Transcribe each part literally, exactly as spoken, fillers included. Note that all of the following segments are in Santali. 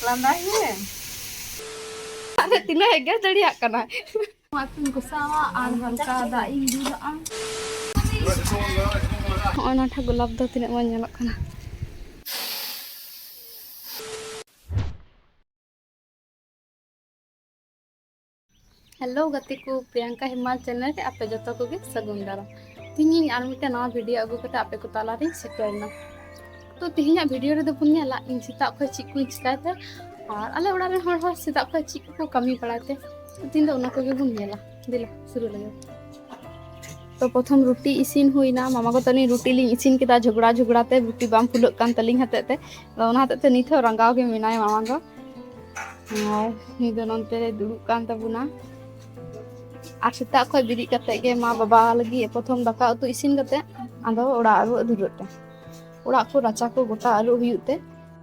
ᱞᱟᱸᱫᱟᱭ ᱢᱮ᱾ ᱟᱨᱮ ᱛᱤᱱᱟᱹᱜ ᱮ ᱜᱮᱥ ᱫᱟᱲᱮᱭᱟᱜ ᱠᱟᱱᱟ᱾ ᱱᱚᱣᱟ ᱠᱚᱧ ᱠᱚᱥᱟᱣᱟ ᱟᱨ ᱦᱟᱞᱠᱟ ᱫᱟᱜ ᱤᱧ ᱫᱩᱞᱟᱜᱼᱟ᱾ ᱦᱚᱸᱜᱼᱚᱭ ᱱᱚᱣᱟ ᱴᱷᱮᱱ ᱜᱳᱞᱟᱯ ᱫᱚ ᱛᱤᱱᱟᱹᱜ ᱢᱚᱡᱽ ᱧᱮᱞᱚᱜ ᱠᱟᱱᱟ᱾ ᱦᱮᱞᱳ ᱜᱟᱛᱮ ᱠᱚ, ᱯᱨᱤᱭᱟᱝᱠᱟ ᱦᱮᱢᱟᱞ ᱪᱮᱱᱮᱞ ᱨᱮ ᱟᱯᱮ ᱡᱚᱛᱚ ᱠᱚᱜᱮ ᱥᱟᱹᱜᱩᱱ ᱫᱟᱨᱟᱢ᱾ ᱛᱤᱦᱤᱧ ᱟᱨ ᱢᱤᱫᱴᱮᱱ ᱱᱟᱣᱟ ᱵᱷᱤᱰᱤᱭᱳ ᱟᱹᱜᱩ ᱠᱟᱛᱮ ᱟᱯᱮ ᱠᱚ ᱛᱟᱞᱟᱨᱤᱧ ᱥᱮᱴᱮᱨ ᱮᱱᱟ᱾ ᱛᱚ ᱛᱤᱦᱤᱧᱟᱜ ᱵᱷᱤᱰᱤᱭᱳ ᱨᱮᱫᱚ ᱵᱚᱱ ᱧᱮᱞᱟ ᱤᱧ ᱥᱮᱛᱟᱜ ᱠᱷᱚᱱ ᱪᱮᱫ ᱠᱚᱧ ᱪᱤᱠᱟᱭ ᱛᱮ, ᱟᱨ ᱟᱞᱮ ᱚᱲᱟᱜ ᱨᱮᱱ ᱦᱚᱲ ᱦᱚᱸ ᱥᱮᱛᱟᱜ ᱠᱷᱚᱱ ᱪᱮᱫ ᱠᱚᱠᱚ ᱠᱟᱹᱢᱤ ᱵᱟᱲᱟᱭ ᱛᱮ᱾ ᱛᱚ ᱛᱤᱦᱤᱧ ᱫᱚ ᱚᱱᱟ ᱠᱚᱜᱮ ᱵᱚᱱ ᱧᱮᱞᱟ᱾ ᱫᱮᱞᱟ ᱥᱩᱨᱩ ᱞᱮᱜᱮ᱾ ᱛᱚ ᱯᱨᱚᱛᱷᱚᱢ ᱨᱩᱴᱤ ᱤᱥᱤᱱ ᱦᱩᱭᱱᱟ, ᱢᱟᱢᱟ ᱜᱚ ᱛᱟᱹᱞᱤᱧ ᱨᱩᱴᱤ ᱞᱤᱧ ᱤᱥᱤᱱ ᱠᱮᱫᱟ, ᱡᱷᱚᱜᱽᱲᱟ ᱡᱷᱚᱜᱽᱲᱟ ᱛᱮ ᱨᱩᱴᱤ ᱵᱟᱝ ᱯᱷᱩᱞᱟᱹᱜ ᱠᱟᱱ ᱛᱟᱹᱞᱤᱧ ᱦᱚᱛᱮᱫ ᱛᱮ᱾ ᱟᱫᱚ ᱚᱱᱟ ᱦᱚᱛᱮᱫ ᱛᱮ ᱱᱤᱛ ᱦᱚᱸ ᱨᱟᱸᱜᱟᱣ ᱜᱮ ᱢᱮᱱᱟᱭᱟ ᱢᱟᱢᱟ ᱜᱚ᱾ ᱟᱨ ᱱᱩᱭ ᱫᱚ ᱱᱚᱱᱛᱮ ᱨᱮ ᱫᱩᱲᱩᱵ ᱠᱟᱱ ᱛᱟᱵᱚᱱᱟ᱾ ᱟᱨ ᱥᱮᱛᱟᱜ ᱠᱷᱚᱱ ᱵᱮᱨᱮᱫ ᱠᱟᱛᱮ ᱜᱮ ᱢᱟ ᱵᱟᱵᱟ ᱞᱟᱹᱜᱤᱫ ᱯᱨᱚᱛᱷᱚᱢ ᱫᱟᱠᱟ ᱩᱛᱩ ᱤᱥᱤᱱ ᱠᱟᱛᱮ ᱟᱫᱚ ᱚᱲᱟᱜ ᱟᱹᱨᱩ ᱫᱷᱩᱨᱟᱹᱜ ᱛᱮ, ᱚᱲᱟᱜ ᱠᱚ ᱨᱟᱪᱟ ᱠᱚ ᱜᱚᱴᱟ ᱟᱹᱨᱩ ᱦᱩᱭᱩᱜ ᱛᱮ᱾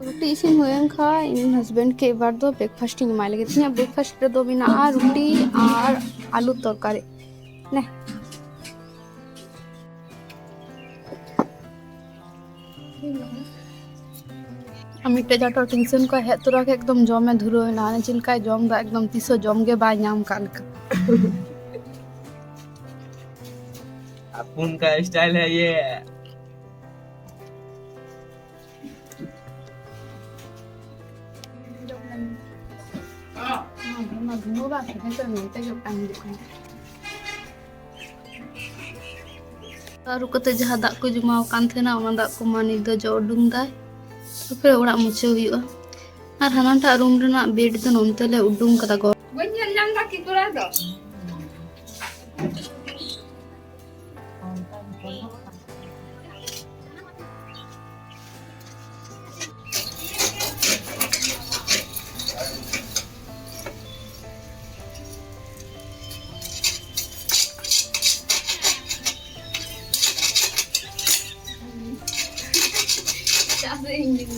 ᱨᱩᱴᱤ ᱤᱥᱤᱱ ᱦᱩᱭᱮᱱ ᱠᱷᱟᱱ ᱤᱧ ᱦᱟᱥᱵᱮᱱᱰ ᱜᱮ ᱮᱵᱟᱨ ᱫᱚ ᱵᱨᱮᱠᱯᱷᱟᱥᱴ ᱤᱧ ᱮᱢᱟᱭ ᱞᱟᱹᱜᱤᱫ᱾ ᱤᱧᱟᱹᱜ ᱵᱨᱮᱠᱯᱷᱟᱥᱴ ᱨᱮᱫᱚ ᱢᱮᱱᱟᱜᱼᱟ ᱨᱩᱴᱤ ᱟᱨ ᱟᱹᱞᱩ ᱛᱚᱨᱠᱟᱨᱤ᱾ ᱱᱮ᱾ ᱟᱨ ᱢᱤᱫᱴᱮᱡ ᱡᱟᱴᱟ ᱴᱤᱭᱩᱥᱚᱱ ᱠᱷᱚᱱ ᱦᱮᱡ ᱛᱚᱨᱟ ᱜᱮ ᱮᱠᱫᱚᱢ ᱡᱚᱢᱮ ᱫᱷᱩᱨᱟᱹᱣ ᱮᱱᱟ᱾ ᱚᱱᱮ ᱪᱮᱫ ᱞᱮᱠᱟᱭ ᱡᱚᱢ ᱮᱫᱟ, ᱮᱠᱫᱚᱢ ᱛᱤᱥ ᱦᱚᱸ ᱡᱚᱢ ᱜᱮ ᱵᱟᱭ ᱧᱟᱢ ᱠᱟᱜ ᱞᱮᱠᱟ᱾ अपुन का स्टाइल है ये। ᱟᱹᱨᱩᱵ ᱠᱟᱛᱮ ᱡᱟᱦᱟᱸ ᱫᱟᱜ ᱠᱚ ᱡᱚᱢᱟᱣ ᱟᱠᱟᱱ ᱛᱟᱦᱮᱱᱟ, ᱚᱱᱟ ᱫᱟᱜ ᱠᱚ ᱢᱟ ᱱᱤᱛ ᱫᱚ ᱡᱚ ᱩᱰᱩᱝ ᱫᱟᱭ᱾ ᱛᱟᱨᱯᱚᱨᱮ ᱚᱲᱟᱜ ᱢᱩᱪᱷᱟᱹᱣ ᱦᱩᱭᱩᱜᱼᱟ᱾ ᱟᱨ ᱦᱟᱱᱟᱴᱟᱜ ᱨᱩᱢ ᱨᱮᱱᱟᱜ ᱵᱮᱰ ᱫᱚ ᱱᱚᱱᱛᱮ ᱞᱮ ᱩᱰᱩᱝ ᱠᱟᱫᱟ ᱜᱚ᱾ ᱵᱟᱹᱧ ᱧᱮᱞ ᱧᱟᱢ ᱫᱟ ᱠᱤ ᱠᱚᱨᱟᱣ ᱫᱚ᱾ ᱪᱟᱥ ᱨᱮ ᱤᱧ ᱜᱮ᱾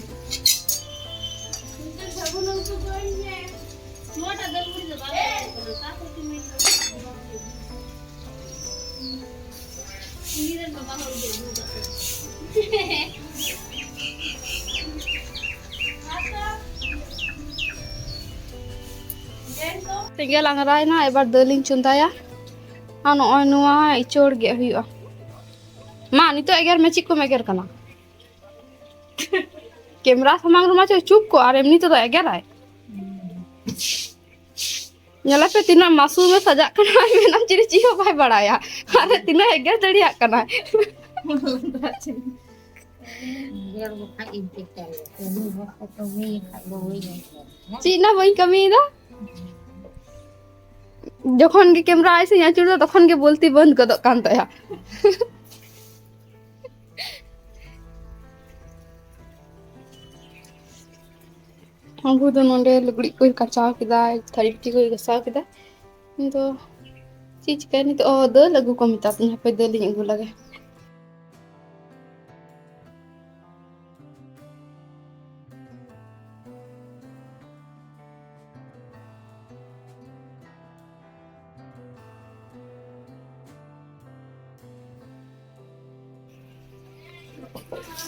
ᱱᱚᱣᱟᱴᱟᱜ ᱫᱟᱹᱞ ᱵᱩᱲᱤ ᱫᱚ ᱵᱟᱝ ᱦᱩᱭᱩᱜ ᱠᱟᱱᱟ, ᱚᱠᱟ ᱠᱷᱚᱱ ᱪᱚ ᱢᱮᱱ ᱫᱟ᱾ ᱩᱱᱤ ᱨᱮᱱ ᱵᱟᱵᱟ ᱦᱚᱲ ᱜᱮ ᱟᱹᱜᱩ ᱠᱟᱜ ᱠᱚᱣᱟ᱾ ᱛᱮᱸᱜᱮᱞ ᱟᱝᱨᱟᱭᱮᱱᱟ, ᱮᱵᱟᱨ ᱫᱟᱹᱞᱤᱧ ᱪᱚᱸᱫᱟᱭᱟ᱾ ᱟᱨ ᱱᱚᱜᱼᱚᱭ ᱱᱚᱣᱟ ᱤᱪᱚᱲ ᱜᱮᱫ ᱦᱩᱭᱩᱜᱼᱟ᱾ ᱢᱟ, ᱱᱤᱛᱚᱜ ᱮᱜᱮᱨ ᱢᱮ, ᱪᱮᱫ ᱠᱚᱢ ᱮᱜᱮᱨ ᱠᱟᱱᱟ? ᱠᱮᱢᱨᱟ ᱥᱟᱢᱟᱝ ᱨᱮᱢᱟ ᱪᱚ ᱪᱩᱯ ᱠᱚᱜ, ᱟᱨ ᱮᱢᱱᱤ ᱛᱮᱫᱚ ᱮᱜᱮᱨᱟᱭ᱾ ᱧᱮᱞᱮ ᱯᱮ, ᱛᱤᱱᱟᱹᱜ ᱢᱟᱥᱩᱢᱮ ᱥᱟᱡᱟᱜ ᱠᱟᱱᱟ, ᱢᱮᱱᱟᱢ ᱪᱤᱞᱤ ᱪᱮᱫ ᱦᱚᱸ ᱵᱟᱭ ᱵᱟᱲᱟᱭᱟ᱾ ᱟᱨ ᱛᱤᱱᱟᱹᱜ ᱮᱜᱮᱨ ᱫᱟᱲᱮᱭᱟᱜ ᱠᱟᱱᱟᱭ᱾ ᱮᱜᱮᱨ ᱵᱟᱠᱷᱟᱡ ᱤᱧ ᱪᱤᱠᱟᱹᱭᱟ? ᱠᱟᱹᱢᱤ ᱵᱟᱠᱷᱟᱡ ᱠᱟᱹᱢᱤ ᱠᱷᱟᱡ ᱫᱚ ᱦᱩᱭ ᱞᱮᱱ ᱜᱮᱭᱟ᱾ ᱪᱮᱫ ᱱᱟ ᱵᱟᱹᱧ ᱠᱟᱹᱢᱤᱭᱮᱫᱟ? ᱡᱚᱠᱷᱚᱱ ᱜᱮ ᱠᱮᱢᱨᱟ ᱟᱭ ᱥᱮ ᱟᱹᱪᱩᱨ ᱫᱟ, ᱛᱚᱠᱷᱚᱱ ᱜᱮ ᱵᱚᱞᱛᱤ ᱵᱚᱱᱫ ᱜᱚᱫᱚᱜ ᱠᱟᱱ ᱛᱟᱭᱟ᱾ ᱟᱵᱚ ᱫᱚ ᱱᱚᱰᱮ ᱞᱩᱜᱽᱲᱤᱡ ᱠᱚᱭ ᱠᱟᱪᱟᱣ ᱠᱮᱫᱟ, ᱛᱷᱟᱹᱨᱤ ᱵᱟᱹᱴᱤ ᱠᱚᱭ ᱜᱟᱥᱟᱣ ᱠᱮᱫᱟ᱾ ᱤᱧ ᱫᱚ ᱪᱮᱫ ᱪᱤᱠᱟᱹᱭᱟ ᱱᱤᱛᱚᱜ? ᱚ, ᱫᱟᱹᱞ ᱟᱹᱜᱩ ᱠᱚ ᱢᱮᱛᱟ ᱫᱤᱧᱟ, ᱦᱟᱯᱮ ᱫᱟᱹᱞ ᱤᱧ ᱟᱹᱜᱩ ᱞᱟᱜᱮ᱾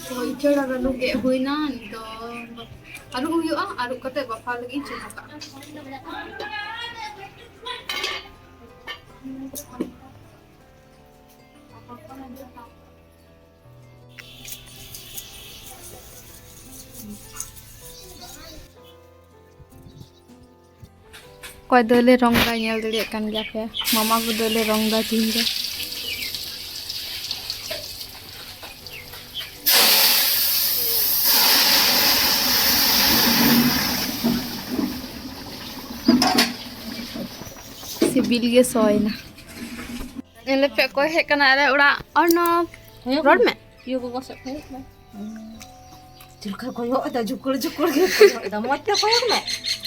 ᱛᱚ, ᱤᱪᱟᱹᱲ ᱟᱨ ᱟᱹᱞᱩ ᱜᱮᱫ ᱦᱩᱭᱱᱟ᱾ ᱱᱤᱛᱚᱜ ᱟᱹᱨᱩᱵ ᱦᱩᱭᱩᱜᱼᱟ, ᱟᱹᱨᱩᱵ ᱠᱟᱛᱮ ᱵᱟᱯᱷᱟᱣ ᱞᱟᱹᱜᱤᱫ ᱤᱧ ᱪᱚᱸᱫᱟ ᱠᱟᱜᱼᱟ᱾ ᱚᱠᱚᱭ ᱫᱟᱹᱞᱮ ᱨᱚᱝ ᱫᱟ, ᱧᱮᱞ ᱫᱟᱲᱮᱭᱟᱜ ᱠᱟᱱ ᱜᱮᱭᱟ ᱯᱮ, ᱢᱟᱢᱟ ᱜᱚ ᱫᱟᱹᱞᱮ ᱨᱚᱝ ᱫᱟ ᱛᱤᱦᱤᱧ ᱫᱚ᱾ ᱥᱤᱵᱤᱞ ᱜᱮ ᱥᱚᱭᱮᱱᱟ᱾ ᱧᱮᱞ ᱯᱮ, ᱚᱠᱚᱭ ᱦᱮᱡ ᱠᱟᱱᱟ ᱟᱞᱮ ᱚᱲᱟᱜ? ᱚᱨᱱᱚᱵ, ᱦᱩᱭᱩᱜ ᱨᱚᱲ ᱠᱟᱱᱟ? ᱢᱮ᱾ ᱭᱩ ᱜᱚᱜᱚ ᱥᱮᱫ ᱠᱷᱚᱱ ᱦᱮᱡ ᱠᱟᱱᱟ᱾ ᱪᱮᱫ ᱞᱮᱠᱟ ᱠᱚᱭᱚᱜ ᱮᱫᱟ, ᱡᱩᱠᱲ ᱡᱩᱠᱲ ᱜᱮ ᱠᱚᱭᱚᱜ ᱮᱫᱟ᱾ ᱢᱚᱡᱽ ᱛᱮ ᱠᱚᱭᱚᱜ ᱢᱮ,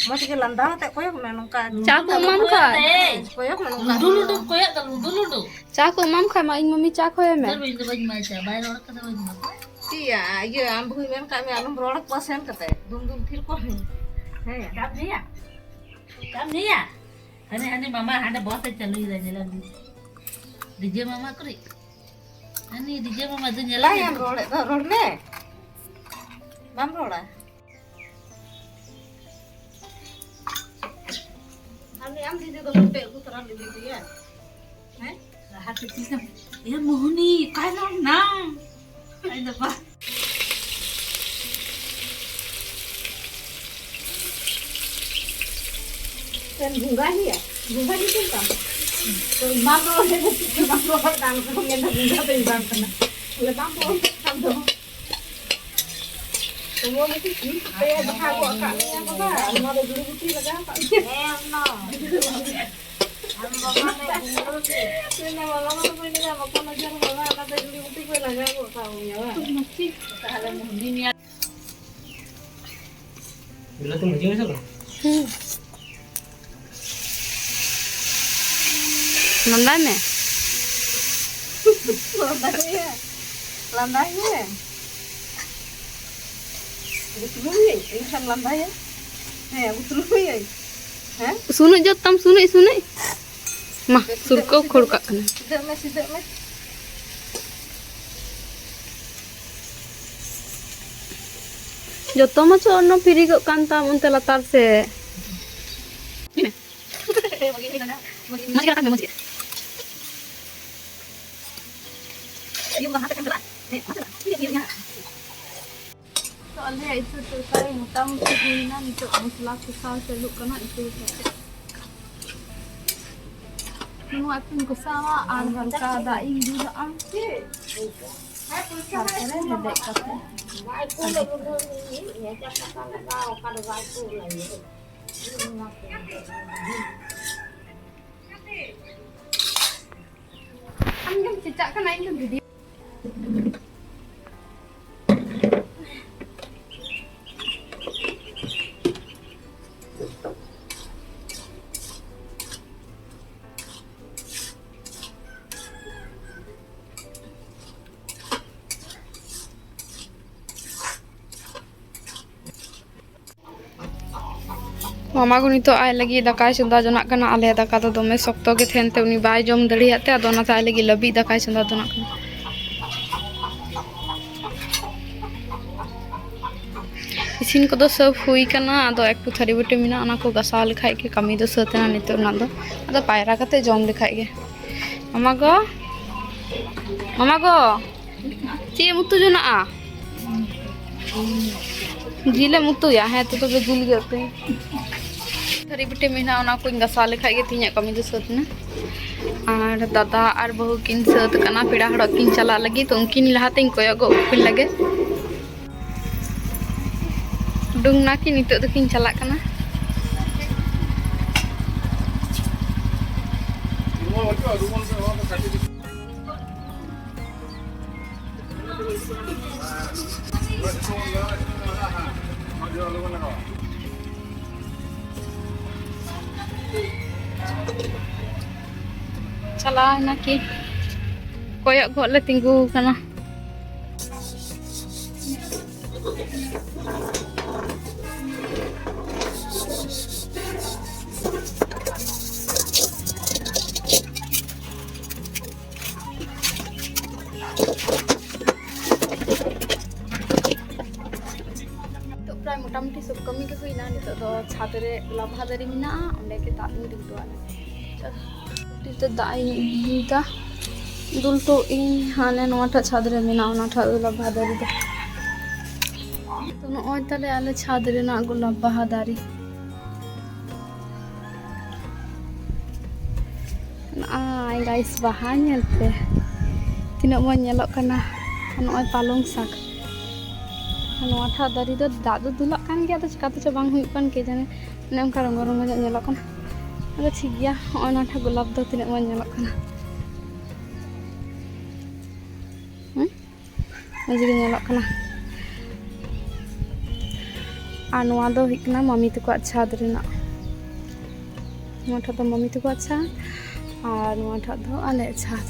ᱢᱚᱡᱽ ᱜᱮ ᱞᱟᱸᱫᱟ ᱟᱛᱮ ᱠᱚᱭᱚᱜ ᱢᱮ, ᱱᱚᱝᱠᱟ ᱪᱟ ᱠᱚ ᱮᱢᱟᱢ ᱠᱷᱟᱡ᱾ ᱠᱚᱭᱚᱜ ᱢᱮ, ᱱᱚᱝᱠᱟ ᱞᱩᱰᱩ ᱞᱩᱰᱩ ᱠᱚᱭᱚᱜ ᱫᱟ, ᱞᱩᱰᱩ ᱞᱩᱰᱩ᱾ ᱪᱟ ᱠᱚ ᱮᱢᱟᱢ ᱠᱷᱟᱡ ᱢᱟ, ᱤᱧ ᱢᱟᱢᱤ ᱪᱟ ᱠᱷᱚᱭ ᱢᱮ᱾ ᱫᱟᱹᱲ ᱵᱟᱹᱧ, ᱫᱟᱹᱲ ᱵᱟᱹᱧ ᱮᱢᱟᱭ ᱪᱟ, ᱵᱟᱭ ᱨᱚᱲ ᱠᱟᱫᱟ, ᱵᱟᱹᱧ ᱮᱢᱟ᱾ ᱪᱮᱫ ᱭᱟ, ᱤᱭᱟᱹ, ᱟᱢ ᱵᱟᱹᱦᱩᱭ ᱢᱮᱱ ᱠᱟᱜ ᱢᱮ, ᱟᱞᱚᱢ ᱨᱚᱲ ᱟᱠᱚᱣᱟ ᱥᱮᱱ ᱠᱟᱛᱮ, ᱫᱩᱢ ᱫᱩᱢ ᱛᱷᱤᱨ ᱠᱚᱜ ᱢᱮ᱾ ᱦᱮᱸ᱾ ᱪᱟᱢ ᱧᱩᱭᱟ? ᱪᱟᱢ ᱧᱩᱭᱟ? ᱦᱟᱱᱮ, ᱦᱟᱱᱮ ᱢᱟᱢᱟ ᱦᱟᱸᱰᱮ ᱵᱚᱥ ᱮ ᱪᱟᱹᱞᱩᱭᱮᱫᱟ, ᱧᱮᱞᱮᱢ ᱫᱚ᱾ ᱰᱤᱡᱮ ᱢᱟᱢᱟ ᱠᱩᱲᱤ᱾ ᱦᱟᱹᱱᱤ ᱰᱤᱡᱮ ᱢᱟᱢᱟ ᱫᱚ ᱧᱮᱞᱮ ᱵᱟᱭ ᱢᱮ᱾ ᱮᱢ ᱨᱚᱲᱮᱫ ᱫᱚ, ᱨᱚᱲ ᱢᱮ᱾ ᱵᱟᱢ ᱨᱚᱲᱟ? ᱟᱨ ᱟᱢ ᱫᱤᱫᱤ ᱫᱚ ᱦᱚᱯᱮ ᱟᱹᱜᱩ ᱛᱚᱨᱟ ᱞᱮᱫᱮ ᱜᱮᱭᱟ᱾ ᱦᱮᱸ? ᱞᱟᱦᱟ ᱛᱮ ᱛᱤᱥ ᱮᱢ, ᱮ ᱢᱳᱦᱱᱤ, ᱚᱠᱟᱭ ᱱᱟᱢ ᱱᱟ? ᱟᱡ ᱫᱚ ᱵᱟ᱾ ᱥᱮᱱ ᱵᱚᱸᱜᱟ ᱜᱮᱭᱟ? ᱵᱚᱸᱜᱟ ᱜᱮ ᱪᱮᱫ ᱞᱮᱠᱟ? ᱛᱚ ᱵᱟᱢ ᱨᱚᱲ ᱞᱮᱫᱟ, ᱪᱮᱫ ᱜᱮ ᱵᱟᱢ ᱨᱚᱲ ᱠᱟᱱ ᱨᱮᱦᱚᱸ ᱢᱮᱱᱫᱟ ᱵᱚᱸᱜᱟ ᱫᱚᱧ ᱵᱟᱝ ᱠᱟᱱᱟ᱾ ᱵᱚᱞᱮ ᱵᱟᱢ ᱨᱚᱲ ᱞᱮᱫ ᱠᱷᱟᱱ ᱫᱚ᱾ ᱥᱚᱢᱚᱭ ᱢᱤᱫᱴᱤᱡ ᱪᱤᱯᱥ ᱯᱮ ᱵᱟᱦᱟ ᱜᱚᱫ ᱟᱠᱟᱫ ᱢᱮᱭᱟ ᱵᱟᱵᱟ, ᱱᱚᱣᱟ ᱫᱚ ᱡᱩᱲᱤ ᱵᱩᱴᱤ ᱞᱟᱜᱟᱣ ᱟᱠᱟᱫ ᱢᱮᱭᱟ᱾ ᱦᱮᱸ, ᱚᱱᱟ᱾ ᱟᱢ ᱵᱟᱵᱟ ᱫᱚ ᱵᱩᱢᱲᱩ ᱜᱮ᱾ ᱢᱮᱱᱫᱟ, ᱵᱟᱵᱟ ᱢᱟ ᱵᱟᱹᱧ ᱞᱟᱹᱭᱟ, ᱵᱟᱠᱚ ᱱᱚᱡᱚᱨ ᱵᱟᱵᱟ, ᱚᱱᱟ ᱫᱚ ᱡᱩᱲᱤ ᱵᱩᱴᱤ ᱠᱚᱭ ᱞᱟᱜᱟᱣ ᱜᱚᱫ ᱠᱟᱜ ᱢᱮᱭᱟ ᱵᱟᱝ? ᱛᱟᱦᱞᱮ ᱢᱳᱦᱱᱤ ᱢᱮᱭᱟ᱾ ᱵᱤᱞᱟᱹᱛᱤ ᱵᱷᱟᱹᱡᱤ ᱢᱮᱥᱮ ᱵᱟᱝ? ᱞᱟᱸᱫᱟᱭ ᱢᱮ᱾ ᱞᱟᱸᱫᱟᱭ ᱢᱮ᱾ ᱞᱟᱸᱫᱟᱭ ᱢᱮ᱾ ᱟᱹᱜᱩ ᱛᱩᱞᱩᱡ ᱢᱮᱭᱟᱹᱧ, ᱤᱧ ᱴᱷᱮᱱ ᱞᱟᱸᱫᱟᱭᱟ᱾ ᱦᱮᱸ, ᱟᱹᱜᱩ ᱛᱩᱞᱩᱡ ᱢᱮᱭᱟᱹᱧ᱾ ᱦᱮᱸ? ᱥᱩᱱᱩᱡ ᱡᱚᱛᱛᱟᱢ, ᱥᱩᱱᱩᱡ, ᱥᱩᱱᱩᱡ᱾ ᱢᱟ, ᱥᱩᱨ ᱠᱚ ᱠᱷᱟᱹᱲ ᱠᱟᱜ ᱠᱟᱱᱟ᱾ ᱥᱤᱫᱷᱟᱹᱜ ᱢᱮ, ᱥᱤᱫᱷᱟᱹᱜ ᱢᱮ᱾ ᱡᱚᱛᱚ ᱢᱟᱪᱚ ᱚᱱᱱᱚ ᱯᱷᱤᱨᱤ ᱠᱚᱜ ᱠᱟᱱ ᱛᱟᱢ ᱚᱱᱛᱮ ᱞᱟᱛᱟᱨ ᱥᱮᱫ᱾ ᱢᱚᱡᱽ ᱜᱮ ᱨᱟᱠᱟᱵ ᱢᱮ, ᱢᱚᱡᱽ ᱜᱮ᱾ ᱛᱚ ᱟᱞᱮᱭᱟᱜ ᱤᱛᱟᱹ ᱛᱚᱨᱠᱟᱨᱤ ᱢᱚᱴᱟᱢᱩᱴᱤ ᱦᱩᱭᱱᱟ, ᱱᱤᱛᱚᱜ ᱢᱚᱥᱞᱟ ᱠᱚᱥᱟᱣ ᱪᱟᱹᱞᱩᱜ ᱠᱟᱱᱟ ᱤᱛᱟᱹ ᱠᱟᱛᱮ᱾ ᱱᱚᱣᱟ ᱠᱚᱧ ᱠᱚᱥᱟᱣᱟ ᱟᱨ ᱦᱟᱞᱠᱟ ᱫᱟᱜ ᱤᱧ ᱫᱩᱞᱟᱜᱼᱟ᱾ ᱛᱟᱨᱯᱚᱨᱮ ᱦᱮᱰᱮᱡ ᱠᱟᱛᱮ ᱟᱢ ᱜᱮᱢ ᱪᱮᱪᱟᱜ ᱠᱟᱱᱟ, ᱤᱧ ᱫᱚ ᱵᱷᱤᱰᱤᱭᱳ᱾ ᱢᱟᱢᱟ ᱜᱚ ᱱᱤᱛᱚᱜ ᱟᱡ ᱞᱟᱹᱜᱤᱫ ᱫᱟᱠᱟᱭ ᱪᱚᱸᱫᱟ ᱡᱚᱱᱟᱜ ᱠᱟᱱᱟ᱾ ᱟᱞᱮ ᱫᱟᱠᱟ ᱫᱚ ᱫᱚᱢᱮ ᱥᱚᱠᱛᱚ ᱜᱮ ᱛᱟᱦᱮᱱ ᱛᱮ ᱩᱱᱤ ᱵᱟᱭ ᱡᱚᱢ ᱫᱟᱲᱮᱭᱟᱜ ᱛᱮ, ᱟᱫᱚ ᱚᱱᱟᱛᱮ ᱟᱡ ᱞᱟᱹᱜᱤᱫ ᱞᱟᱹᱵᱤᱫ ᱫᱟᱠᱟᱭ ᱪᱚᱸᱫᱟ ᱡᱚᱱᱟᱜ ᱠᱟᱱᱟ᱾ ᱤᱥᱤᱱ ᱠᱚᱫᱚ ᱥᱟᱹᱵ ᱦᱩᱭ ᱠᱟᱱᱟ, ᱟᱫᱚ ᱮᱠᱴᱩ ᱛᱷᱟᱹᱨᱤ ᱵᱟᱹᱴᱤ ᱢᱮᱱᱟᱜᱼᱟ, ᱚᱱᱟ ᱠᱚ ᱜᱟᱥᱟᱣ ᱞᱮᱠᱷᱟᱡ ᱜᱮ ᱠᱟᱹᱢᱤ ᱫᱚ ᱥᱟᱹᱛ ᱮᱱᱟ ᱱᱤᱛᱚᱜ ᱨᱮᱱᱟᱜ ᱫᱚ᱾ ᱟᱫᱚ ᱯᱟᱭᱨᱟ ᱠᱟᱛᱮ ᱡᱚᱢ ᱞᱮᱠᱷᱟᱡ ᱜᱮ᱾ ᱢᱟᱢᱟ ᱜᱚ, ᱢᱟᱢᱟ ᱜᱚ, ᱪᱮᱫ ᱮᱢ ᱩᱛᱩ ᱡᱚᱱᱟᱜᱼᱟ? ᱡᱤᱞ ᱮᱢ ᱩᱛᱩᱭᱟ? ᱦᱮᱸ ᱛᱚ, ᱛᱚᱵᱮ ᱡᱤᱞ ᱜᱮ ᱩᱛᱩᱭ᱾ ᱛᱷᱟᱹᱨᱤ ᱵᱟᱹᱴᱤ ᱢᱮᱱᱟᱜᱼᱟ, ᱚᱱᱟ ᱠᱚᱧ ᱜᱟᱥᱟᱣ ᱞᱮᱠᱷᱟᱡ ᱜᱮ ᱛᱮᱦᱮᱧᱟᱜ ᱠᱟᱹᱢᱤ ᱫᱚ ᱥᱟᱹᱛ ᱮᱱᱟ᱾ ᱟᱨ ᱫᱟᱫᱟ ᱟᱨ ᱵᱟᱹᱦᱩ ᱠᱤᱱ ᱥᱟᱹᱛ ᱟᱠᱟᱱᱟ, ᱯᱮᱲᱟ ᱦᱚᱲᱚᱜ ᱠᱤᱱ ᱪᱟᱞᱟᱜ ᱞᱟᱹᱜᱤᱫ, ᱛᱚ ᱩᱱᱠᱤᱱ ᱞᱟᱦᱟᱛᱤᱧ ᱠᱚᱭᱚᱜ ᱜᱚᱫ ᱠᱤᱱ ᱞᱮᱜᱮ᱾ ᱩᱰᱩᱝ ᱱᱟᱠᱤᱱ, ᱱᱤᱛᱚᱜ ᱫᱚᱠᱤᱱ ᱪᱟᱞᱟᱜ ᱠᱟᱱᱟ᱾ ᱪᱟᱞᱟᱣ ᱮᱱᱟ ᱠᱤ? ᱠᱚᱭᱚᱜ ᱜᱚᱫ ᱞᱮ ᱛᱤᱸᱜᱩ ᱟᱠᱟᱱᱟ᱾ ᱱᱤᱛᱚᱜ ᱯᱨᱟᱭ ᱢᱚᱴᱟᱢᱩᱴᱤ ᱥᱚᱵ ᱠᱟᱹᱢᱤ ᱜᱮ ᱦᱩᱭᱱᱟ᱾ ᱱᱤᱛᱚᱜ ᱫᱚ ᱪᱷᱟᱫᱽ ᱨᱮ ᱜᱳᱞᱟᱯ ᱵᱟᱦᱟ ᱫᱟᱨᱮ ᱢᱮᱱᱟᱜᱼᱟ, ᱚᱸᱰᱮ ᱜᱮ ᱫᱟᱜ ᱤᱧ ᱫᱩᱞ ᱦᱚᱴᱚᱣᱟᱜᱼᱟ᱾ ᱛᱤ ᱛᱮ ᱫᱟᱜ ᱤᱧ ᱤᱫᱤᱭᱮᱫᱟ, ᱫᱩᱞ ᱦᱚᱴᱚ ᱤᱧ ᱦᱟᱱᱮ ᱱᱚᱣᱟᱴᱟᱜ ᱪᱷᱟᱫᱽ ᱨᱮ ᱢᱮᱱᱟᱜᱼᱟ, ᱚᱱᱟᱴᱟᱜ ᱜᱳᱞᱟᱯ ᱵᱟᱦᱟ ᱫᱟᱨᱮ ᱫᱚ᱾ ᱛᱚ ᱱᱚᱜᱼᱚᱭ ᱛᱟᱞᱮ ᱟᱞᱮ ᱪᱷᱟᱫᱽ ᱨᱮᱱᱟᱜ ᱜᱳᱞᱟᱯ ᱵᱟᱦᱟ ᱫᱟᱨᱮ᱾ ᱱᱚᱜᱼᱚᱭ ᱜᱟᱭᱤᱥ, ᱵᱟᱦᱟ ᱧᱮᱞ ᱯᱮ, ᱛᱤᱱᱟᱹᱜ ᱢᱚᱡᱽ ᱧᱮᱞᱚᱜ ᱠᱟᱱᱟ᱾ ᱱᱚᱜᱼᱚᱭ ᱯᱟᱞᱚᱝ ᱥᱟᱠ, ᱱᱚᱣᱟᱴᱟᱜ ᱫᱟᱨᱮ ᱫᱚ ᱫᱟᱜ ᱫᱚ ᱫᱩᱞᱟᱜ ᱠᱟᱱ ᱜᱮᱭᱟ, ᱟᱫᱚ ᱪᱤᱠᱟᱹ ᱛᱮᱪᱚ ᱵᱟᱝ ᱦᱩᱭᱩᱜ ᱠᱟᱱ ᱠᱮ ᱡᱟᱱᱮ᱾ ᱚᱱᱮ ᱚᱱᱠᱟ ᱨᱚᱸᱜᱚ ᱨᱚᱸᱜᱚ ᱧᱚᱜ ᱧᱮᱞᱚᱜ ᱠᱟᱱᱟ᱾ ᱟᱫᱚ ᱴᱷᱤᱠ ᱜᱮᱭᱟ, ᱦᱚᱸᱜᱼᱚᱭ ᱱᱚᱣᱟ ᱴᱷᱮᱱ ᱜᱳᱞᱟᱯ ᱫᱚ ᱛᱤᱱᱟᱹᱜ ᱢᱚᱡᱽ ᱧᱮᱞᱚᱜ ᱠᱟᱱᱟ᱾ ᱦᱩᱸ? ᱢᱚᱡᱽ ᱜᱮ ᱧᱮᱞᱚᱜ ᱠᱟᱱᱟ᱾ ᱟᱨ ᱱᱚᱣᱟ ᱫᱚ ᱦᱩᱭᱩᱜ ᱠᱟᱱᱟ ᱢᱟᱢᱤ ᱛᱟᱠᱚᱣᱟᱜ ᱪᱷᱟᱫᱽ ᱨᱮᱱᱟᱜ᱾ ᱱᱚᱣᱟ ᱴᱷᱮᱱ ᱫᱚ ᱢᱟᱢᱤ ᱛᱟᱠᱚᱣᱟᱜ ᱪᱷᱟᱫᱽ ᱟᱨ ᱱᱚᱣᱟ ᱴᱷᱮᱱ ᱫᱚ ᱟᱞᱮᱭᱟᱜ ᱪᱷᱟᱫᱽ᱾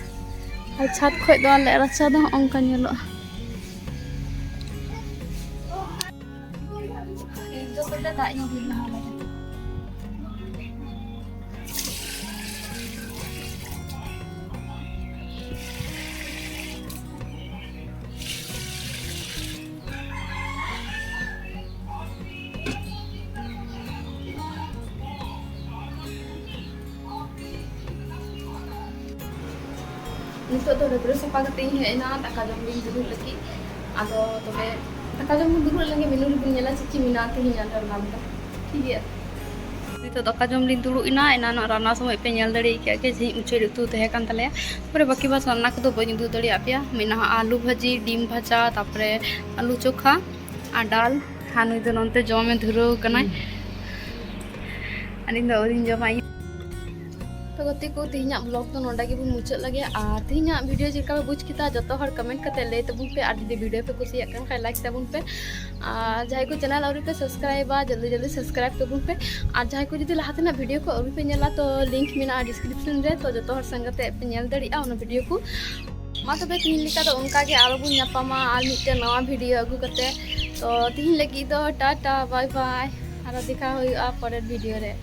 ᱟᱨ ᱪᱷᱟᱫᱽ ᱠᱷᱚᱡ ᱫᱚ ᱟᱞᱮᱭᱟᱜ ᱨᱟᱪᱟ ᱫᱚ ᱦᱚᱸᱜᱼᱚ ᱱᱚᱝᱠᱟ ᱧᱮᱞᱚᱜᱼᱟ᱾ ᱤᱧ ᱫᱚ ᱵᱚᱞᱮ ᱫᱟᱜ ᱤᱧ ᱫᱩᱞ ᱞᱟᱦᱟ ᱞᱮᱜᱮ᱾ ᱱᱤᱛᱚᱜ ᱫᱚ ᱰᱟᱹᱵᱽᱨᱟᱹ ᱥᱟᱯᱷᱟ ᱠᱟᱛᱮ ᱤᱧ ᱦᱮᱡ ᱮᱱᱟ ᱫᱟᱠᱟ ᱡᱚᱢ ᱞᱤᱧ ᱫᱩᱲᱩᱵ ᱞᱟᱹᱜᱤᱫ᱾ ᱟᱫᱚ ᱛᱚᱵᱮ ᱫᱟᱠᱟ ᱡᱚᱢ ᱵᱚᱱ ᱫᱩᱲᱩᱵ ᱞᱮᱱᱜᱮ, ᱢᱮᱱᱩ ᱨᱮᱵᱚᱱ ᱧᱮᱞᱟ ᱪᱮᱫ ᱪᱮᱫ ᱢᱮᱱᱟᱜᱼᱟ ᱛᱮᱦᱮᱧᱟᱜ ᱨᱟᱱᱱᱟ ᱨᱮᱫᱚ᱾ ᱴᱷᱤᱠ ᱜᱮᱭᱟ, ᱱᱤᱛᱚᱜ ᱫᱟᱠᱟ ᱡᱚᱢ ᱞᱤᱧ ᱫᱩᱲᱩᱵ ᱮᱱᱟ᱾ ᱮᱱᱟᱱᱚᱜ ᱨᱟᱱᱱᱟ ᱥᱚᱢᱚᱭ ᱯᱮ ᱧᱮᱞ ᱫᱟᱲᱮ ᱟᱠᱟᱫ ᱜᱮ ᱡᱮ ᱢᱩᱪᱟᱹᱫ ᱩᱛᱩ ᱛᱟᱦᱮᱸ ᱠᱟᱱ ᱛᱟᱞᱮᱭᱟ᱾ ᱛᱟᱨᱯᱚᱨᱮ ᱵᱟᱹᱠᱤ ᱵᱟᱥ ᱨᱟᱱᱱᱟ ᱠᱚᱫᱚ ᱵᱟᱹᱧ ᱩᱫᱩᱜ ᱫᱟᱲᱮᱭᱟᱜ ᱯᱮᱭᱟ᱾ ᱢᱮᱱᱟᱜᱼᱟ ᱟᱹᱞᱩ ᱵᱷᱟᱹᱡᱤ, ᱰᱤᱢ ᱵᱷᱟᱡᱟ, ᱛᱟᱨᱯᱚᱨᱮ ᱟᱹᱞᱩ ᱪᱳᱠᱷᱟ ᱟᱨ ᱰᱟᱞ᱾ ᱟᱨ ᱱᱩᱭ ᱫᱚ ᱱᱚᱱᱛᱮ ᱡᱚᱢᱮ ᱫᱷᱩᱨᱟᱹᱣ ᱠᱟᱱᱟᱭ᱾ ᱟᱹᱞᱤᱧ ᱫᱚ ᱟᱹᱣᱨᱤᱧ ᱡᱚᱢᱟ᱾ ᱛᱚ ᱜᱟᱛᱮ ᱠᱚ, ᱛᱮᱦᱮᱧᱟᱜ vlog ᱫᱚ ᱱᱚᱰᱮ ᱜᱮᱵᱚᱱ ᱢᱩᱪᱟᱹᱫ ᱞᱮᱜᱮ᱾ ᱟᱨ ᱛᱮᱦᱮᱧᱟᱜ video ᱪᱮᱫ ᱞᱮᱠᱟ ᱯᱮ ᱵᱩᱡᱽ ᱠᱮᱫᱟ, ᱡᱚᱛᱚ ᱦᱚᱲ comment ᱠᱟᱛᱮ ᱞᱟᱹᱭ ᱛᱟᱵᱚᱱ ᱯᱮ᱾ ᱟᱨ ᱡᱩᱫᱤ video ᱯᱮ ᱠᱩᱥᱤᱭᱟᱜ ᱠᱟᱱ ᱠᱷᱟᱱ like ᱛᱟᱵᱚᱱ ᱯᱮ᱾ ᱟᱨ ᱡᱟᱦᱟᱸᱭ ᱠᱚ channel ᱟᱹᱣᱨᱤ ᱯᱮ subscribeᱟ, ᱡᱚᱞᱫᱤ ᱡᱚᱞᱫᱤ subscribe ᱛᱟᱵᱚᱱ ᱯᱮ᱾ ᱟᱨ ᱡᱟᱦᱟᱸᱭ ᱠᱚ ᱡᱩᱫᱤ ᱞᱟᱦᱟ ᱛᱮᱱᱟᱜ video ᱠᱚ ᱟᱹᱣᱨᱤ ᱯᱮ ᱧᱮᱞᱟ, ᱛᱚ link ᱢᱮᱱᱟᱜᱼᱟ description ᱨᱮ, ᱛᱚ ᱡᱚᱛᱚ ᱦᱚᱲ ᱥᱟᱝ ᱠᱟᱛᱮ ᱯᱮ ᱧᱮᱞ ᱫᱟᱲᱮᱭᱟᱜᱼᱟ ᱚᱱᱟ video ᱠᱚ᱾ ᱢᱟ ᱛᱚᱵᱮ ᱛᱮᱦᱮᱧ ᱞᱮᱠᱟ ᱫᱚ ᱚᱱᱠᱟ ᱜᱮ, ᱟᱨᱚ ᱵᱚᱱ ᱧᱟᱯᱟᱢᱟ ᱟᱨ ᱢᱤᱫᱴᱮᱱ ᱱᱟᱣᱟ video ᱟᱹᱜᱩ ᱠᱟᱛᱮ᱾ ᱛᱚ ᱛᱮᱦᱮᱧ ᱞᱟᱹᱜᱤᱫ ᱫᱚ ᱴᱟᱴᱟ, bye bye, ᱟᱨᱚ ᱫᱮᱠᱷᱟ ᱦᱩᱭᱩᱜᱼᱟ ᱯᱚᱨᱮᱨ video ᱨᱮ᱾